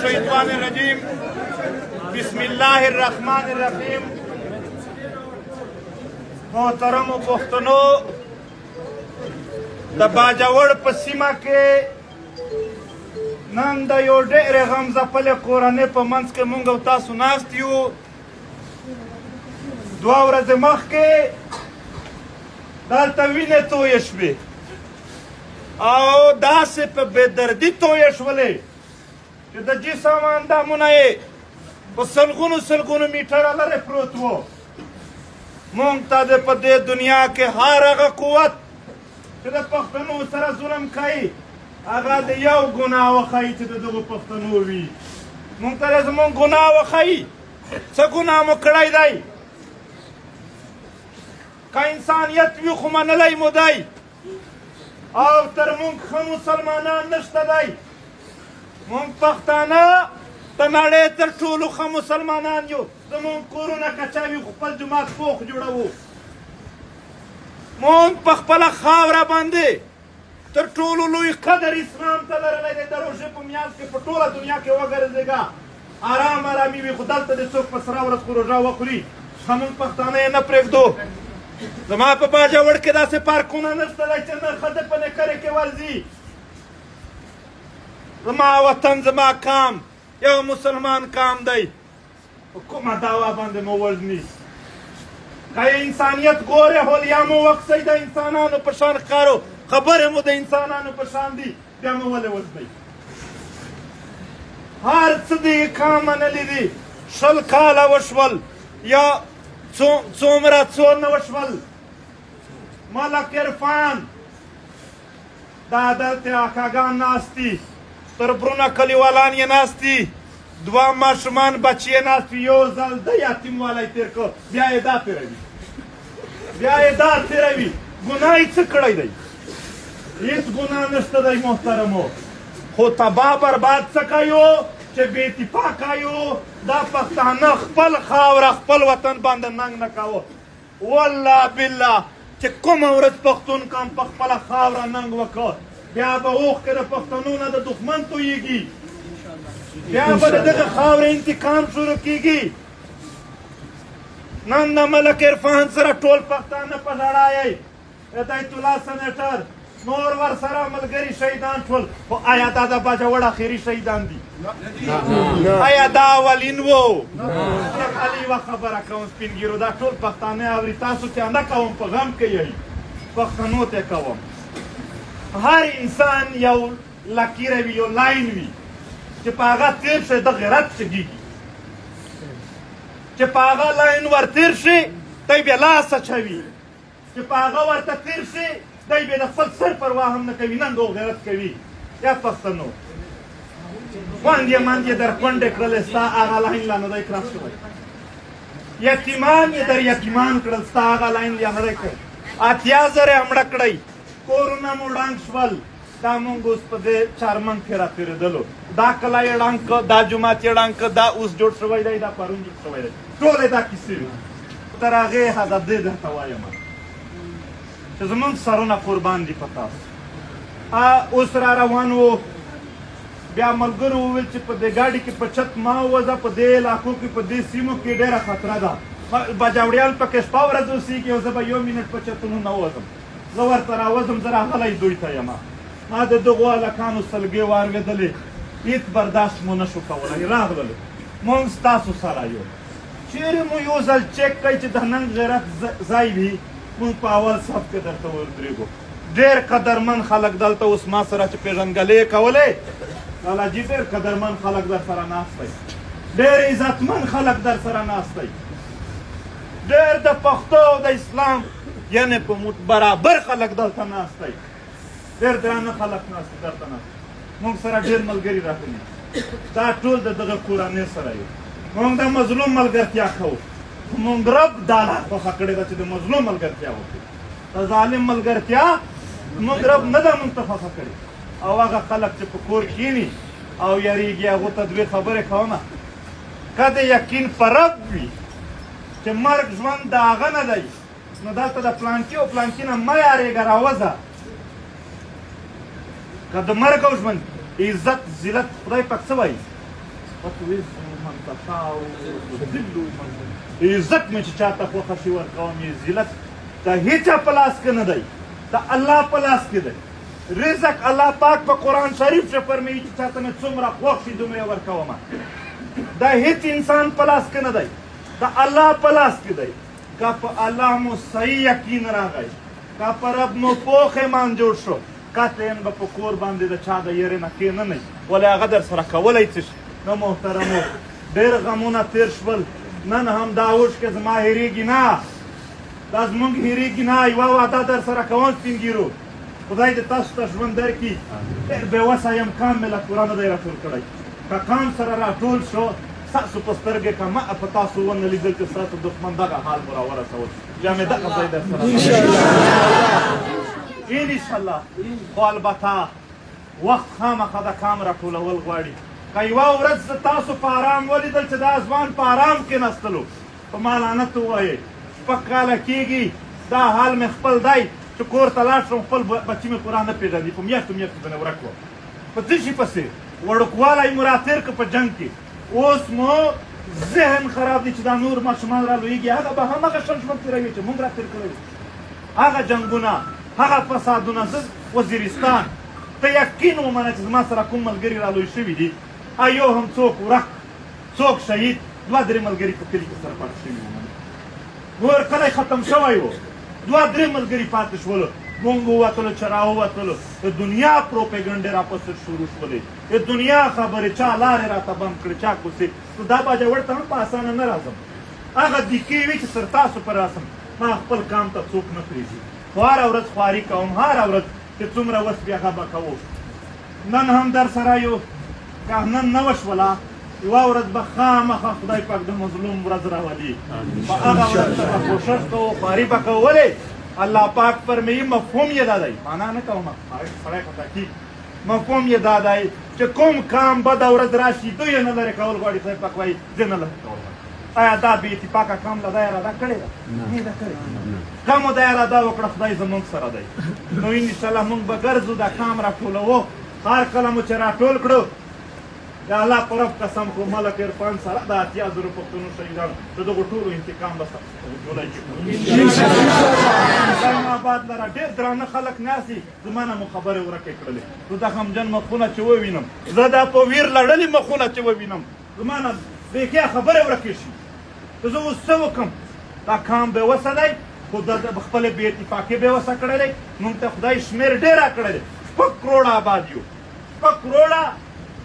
الشیطان الرجیم. بسم الله الرحمن الرحیم. محترم پښتنو، د باجوړ په سیمه کې نن د یو ډېرې غم ځپلې کورنۍ په منځ کې مونږ او تاسو ناست یو. 2 ورځې مخکې دلته وینې تویې شوې او داسې په بېدردي تویې شولې چې د جسم اندامونه یې په سلګونو سلګونو میټره لرې پروت وو. مونږ ته د په دې دنیا کې هر هغه قوت چې د پښتنو سره ظلم کوي، هغه د یو ګناه وښایي چې د دغو پښتنو وي. مونږ ته زمونږ ګناه وښایي، څه ګناه مو کړی دی؟ که انسانیت وي خو منلی مو دی او تر مونږ ښه مسلمانان نشته دی. مونږ پښتانه د نړۍ تر ټولو ښه مسلمانان یو. زمونږ کورونه کچه وي خو خپل جومات پوخ جوړوو. مونږ په خپله خاوره باندې تر ټولو لوی قدر اسلام ته لرلی دی. د روژې په میاشت کې په ټوله دنیا کې وګرځېږه، آرام آرامي وي، خو دلته د څوک په سره ورځ خو روژه وخوري، زمونږ پښتانه یې نه پرېږدو. زما په باجوړ کې داسې پارکونه نشته دی چې نه ښځې په نکرې کې ورځي. زما وطن، زما قام یو مسلمان قام دی. په کومه دعوا باندې مو وژني؟ که انسانیت ګورې، حلیه مو وکسئ، د انسانانو په شان ښکارو، خبرې مو د انسانانو په شان دي، بیا مو ولې وژنئ؟ هر څه دې قام منلي دي. 20 کاله وشول یا څومره څو نه وشول، ملک عرفان دا دلته اکاګان ناست دي، تر برونه کلیوالان یې ناست دي، دوه ماشومان بچي یې ناست وي. یو ځل د یتیم والی تېر کړ، بیا یې دا تېروي، بیا یې دا تېروي. ګناه یې څه کړی دی؟ هیڅ ګناه نشته دی محترمو، خو تباه برباد څه کوو چې بې اتفاقه یو. دا پښتانه خپل خاوره، خپل وطن باندې ننګ نه کاوه. والله بالله چې کومه ورځ پښتون قام په خپله خاوره ننګ وکړ، بیا به اوښکې د پښتنو نه د دښمن تویږي، بیا به د دغه خاورې انتقام شروع کیږي. نن د ملک عرفان سره ټول پښتانه په ژړا یئ. هدایت الله سنیټر، نور ورسره ملګري شهیدان شول، خو آیا دا د باجوړ اخري شهیدان دي؟ آیا دا اولین وو؟ خالي یوه خبره کوم سپین ږیرو، دا ټول پښتانه اوري، تاسو ته نه کوم، په غم کې یئ، پښتنو ته کوم. هر انسان یو لکیره وي، یو لاین وي چې په هغه تېر شي د غیرت شګېږي، چې په هغه لاین ور تېر شي دی بیا لاس اچوي، چې په هغه ورته تېر شي دی بیا د خپل سر پروا هم نه کوي، ننګ او غیرت کوي. یا پښتنو، خوندې مندې در کونډې کړلې، ستا هغه لاین لا نه دی cross شوی. یتیمان یې در یتیمان کړل، ستا هغه لاین لا نه دی کړی. 80,000 یې مړه کړئ، کورونه مو ړنګ شول. دا مونږ اوس په دې چارمن کې را تېرېدلو، دا کلا یې ړنګ کړ، دا جومات یې ړنګ کړ، دا اوس جوړ شوی دی، دا پرون جوړ شوی دی، ټولې دا کیسې وې. تر هغې حده دې درته وایم چې زمونږ سرونه قربان دي په تاسو. اوس را روان وو، بیا ملګرو وویل چې په دې ګاډي کې په چت ما ووځه، په دې علاقو کې، په دې سیمو کې ډېره خطره ده، باجوړیان پکې شپه ورځ اوسېږي او زه به یو منټ په چتونو نه وځم. زه ورته راوځم، زه راغلی دوی ته یم. ما د دغو هلکانو سلګۍ واورېدلې، هېڅ برداشت مو نه شو کولی، راغللو. مونږ ستاسو سره یو. چیرې مو یو ځل چک کړئ چې د ننګ غیرت ځای وي، مونږ په اول صف کې درته ودرېږو. ډېر قدرمن خلک دلته اوس ما سره چې پېژندګلې کولې، لالا جي، ډېر قدرمن خلک در سره ناست دی، ډېر عزتمن خلک در سره ناست دی، ډېر د پښتو او د اسلام یعنې په برابر خلک دلته ناست دی، ډېر درانه خلک ناست دي درته ناست. مونږ سره ډېر ملګري راغلي، دا ټول د دغه کورنۍ سره یو. مونږ د مظلوم ملګرتیا کوو. مونږ رب دا لار خوښه کړې ده چې د مظلوم ملګرتیا وکړو، د ظالم ملګرتیا مونږ رب نه ده مونږ ته خوښه کړې. او هغه خلک چې په کور کینی او یریږي، هغو ته دوې خبرې کوم. که د یقین په رب وي چې مرګ ژوند د هغه نه دی، نو دلته د پلانکي او پلانکي نه مه یارېږه، راوځه. که د مرګ او ژوند، عزت ذلت، خدای پاک څه وایي؟ وتعز من تشاء وتذل من. عزت مې چې چاته خوښه شي ورکوم یې، ذلت د هیچا په لاس کې نه دی، د الله په لاس کې دی. رزق الله پاک په قرآن شریف کې فرمایي چې چاته مې څومره خوښ شي دومره یې ورکوم. دا هیڅ انسان په لاس کې نه دی، د الله په لاس کې دی. که په الله مو صحیح یقین راغی، که په رب مو پوخ ایمان جوړ شو، قطعا به په کور باندې د چا د یرې نه کښېنه نه، ولې هغه در سره کولی څه شي؟ نو محترمو، ډېر غمونه تېر شول. نن هم دا اوښکې زما هېرېږي نه، دا زمونږ هېرېږي نه. یوه وعده در سره کوم سپین ږیرو، خدای دې تاسو ته ژوند درکړي. ډېر بېوسه یم، کام مې لا پوره نه دی راټول کړی. که کام سره راټول شو، ستاسو په سترګې که ما په تاسو ونه لیدل چې ستاسو دښمن دغه حال مو راورسول، بیا مې دغه ځای در سره انشاءالله. خو البته وخت خامخا د کام راټولول غواړي. که یوه ورځ زه تاسو په آرام ولیدل چې دا ځوان په آرام کېناستلو، په ما لعنت ووایئ. 6 کاله کېږي دا حال مې خپل دی چې کور ته لاړ شم، خپل بچي مې پوره نه پېژني. په میاشتو میاشتو ځنې ورک وم. په څه شي پسې وړوکوالی مو راتېر که په جنګ کې. اوس مو ذهن خراب دی چې دا نور ماشومان را لویږي، هغه به هم هغه شان ژوند تېروي چې مونږ را تېر کړی، هغه جنګونه، هغه فسادونه. زه وزیرستان ته یقین ومنه چې زما سره کوم ملګري را لوی شوي دي، ایو هم څوک ورک، څوک شهید، دوه درې ملګري په کلي کې سره پاتې شوي وو، نور کلی ختم شوی وو، دوه درې ملګري پاتې شول. مونږ ووتلو، چې راووتلو، د دنیا پروپیګنډې راپسې شروع شولې، د دنیا خبرې، چا لارې راته بند کړې، چا کوڅې. نو دا باجوړ ته هم په اسانه نه راځم، هغه دیکې وي چې تر تاسو پر راسم. ما خپل کام ته څوک نه پرېږدي. خو هره ورځ خواري کوم، هره ورځ چې څومره وس بیا هغه به کوو. نن هم در سره یو. که نن نه وشوله، یوه ورځ به خامخا خدای پاک د مظلوم ورځ راولي. په هغه ورځ ته به کوشش کوو، خواري به کوو. ولې الله پاک فرمایي، مفهوم یې دا دی، معنا نه کوم، سړی خطا کېږي، مفهوم یې دا دی چې کوم کام بده ورځ راشي، دوی یې نه لرې کول غواړي، خدای پاک وایي زه نه لرې کول غواړم. آیا دا بې اتفاقه کام له دا اراده کړې ده؟ نه ده کړې. که مو دا اراده وکړه، خدای زمونږ سره دی. نو انشاءالله مونږ به ګرځو، دا کام راټولوو. هر کله مو چې راټول کړو، د الله په رب قسم خو ملک عرفان سره د 80,000 پښتنو شهیدانو د دغو ټولو انتقام به جولای کې کوو. آباد لره ډېر درانه خلک ناست دي، زما نه مو خبرې ورکې کړلې. زه د غمجن مخونه چې ووینم، زه دا په ویر لړلي مخونه چې ووینم، زما نه بیخي خبرې ورکې شي. زه اوس څه وکړم؟ دا کام بې وسه دی، خو د خپلې بې اتفاقي بې وسه کړی دی. مونږ ته خدای شمېر ډېر راکړی دی، 6 کروړه آباد یو، 6 کروړه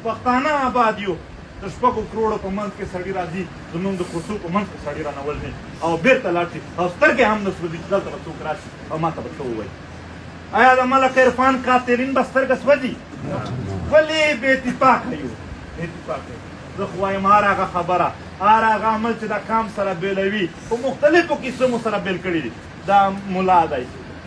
پښتانه آباد یو. د 6 کروړو په منځ کې سړي راځي، زمونږ د کوڅو په منځ کې سړي رانه وژني او بېرته لاړ شي او سترګې هم نه سوځي چې دلته به څوک راشي او ما ته به څه ووایي. آیا د ملک عرفان قاتلین به سترګه سوځي؟ ولې بې اتفاقه یو؟ بې اتفاقه یو. زه خو وایم هر هغه خبره، هر هغه عمل چې د کام سره بېلوي، په مختلفو قسمو سره بېل کړي دي، دا ملا دی،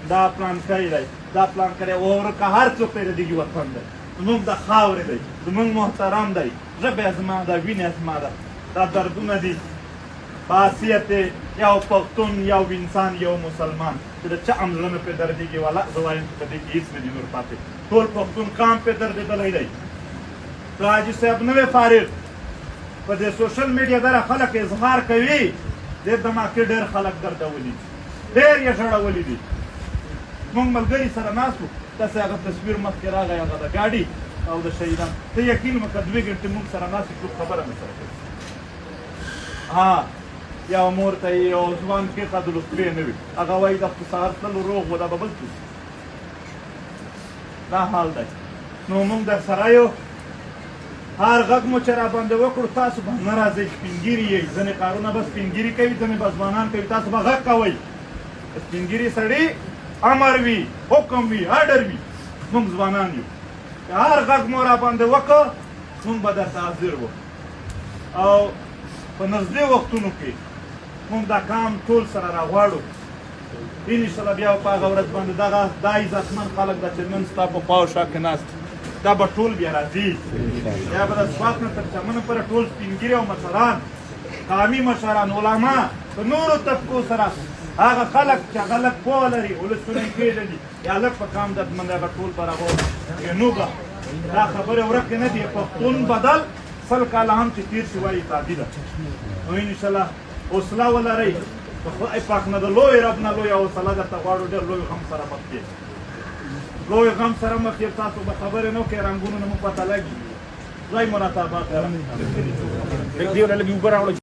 دا پلانکی دی، دا پلانکی دی، ورکه هر څوک دی، د دې وطن دی، زمونږ د خاورې دی، زمونږ محترم دی، ژبه زما ده، وینه زما ده. دا دردونه دي په حیثیت یو پښتون، یو انسان، یو مسلمان چې د چا هم زړه نه پرې دردېږي. والا زه وایم چې په دې کې هېڅ نه دي نور پاتې، ټول پښتون قام پرې دردېدلی دی. ته حاجي صاحب نه فارغ په دې سوشل میډیا دره خلک اظهار کوي، دې دماکې ډېر خلک دردولي، ډېر یې ژړولي دي. مونږ ملګري سره ناست وو، داسې هغه تصویر مخکې راغی، هغه د ګاډي او د شهیدان. ته یقین وکړه، 2 ګنټې مونږ سره ناست، څوک خبره نه سره کوي. ها یو مور ته یې یو ځوان کېښودلو، خولې نه وي، هغه وایي دا خو سهار تللو روغ و، دا به بل څوک. دا حال دی. نو مونږ در سره یو. هر غږ مو چې را باندې وکړو، تاسو به نه راځئ. سپین ږیري یئ، ځینې کارونه به سپین ږیري کوي، ځینې به ځوانان کوي، تاسو به غږ کوئ. سپین ږیري سړي امر وي، حکم وي، ارډر وي. مونږ ځوانان یو، که هر غږ مو را باندې وکړ، مونږ به درته حاضر وو. او په نږدې وختونو کې مونږ دا کام ټول سره راغواړو. انشاءالله بیا په هغه ورځ باندې دغه دا عزتمن خلک دا چې نن ستا په خوا او شا کې ناست، دا به ټول بیا راځي. بیا به د سوات نه تر چمنه پورې ټول سپین ږیري او مشران، قامي مشران، علما، په نورو طبقو سره هغه خلک چې هغه لږ پوهه لري، ولسونه یې پېژني یا لږ په کام دردمند، هغه ټول به راغواړو. نو به دا خبرې ورکې نه دي. پښتون بدل سل کاله هم چې تېر شي وایي تابع ده. نو انشاءالله حوصله ولرئ، د خدای پاک نه، د لوی رب نه لویه حوصله درته غواړو. ډېر لوی غم سره مخ یې، لوی غم سره مخ یې. تاسو به خبرې نه وکړئ، رنګونو نه مو پته لګي. خدای مو راته آباد لره. دیو لږ اوبه راوړه.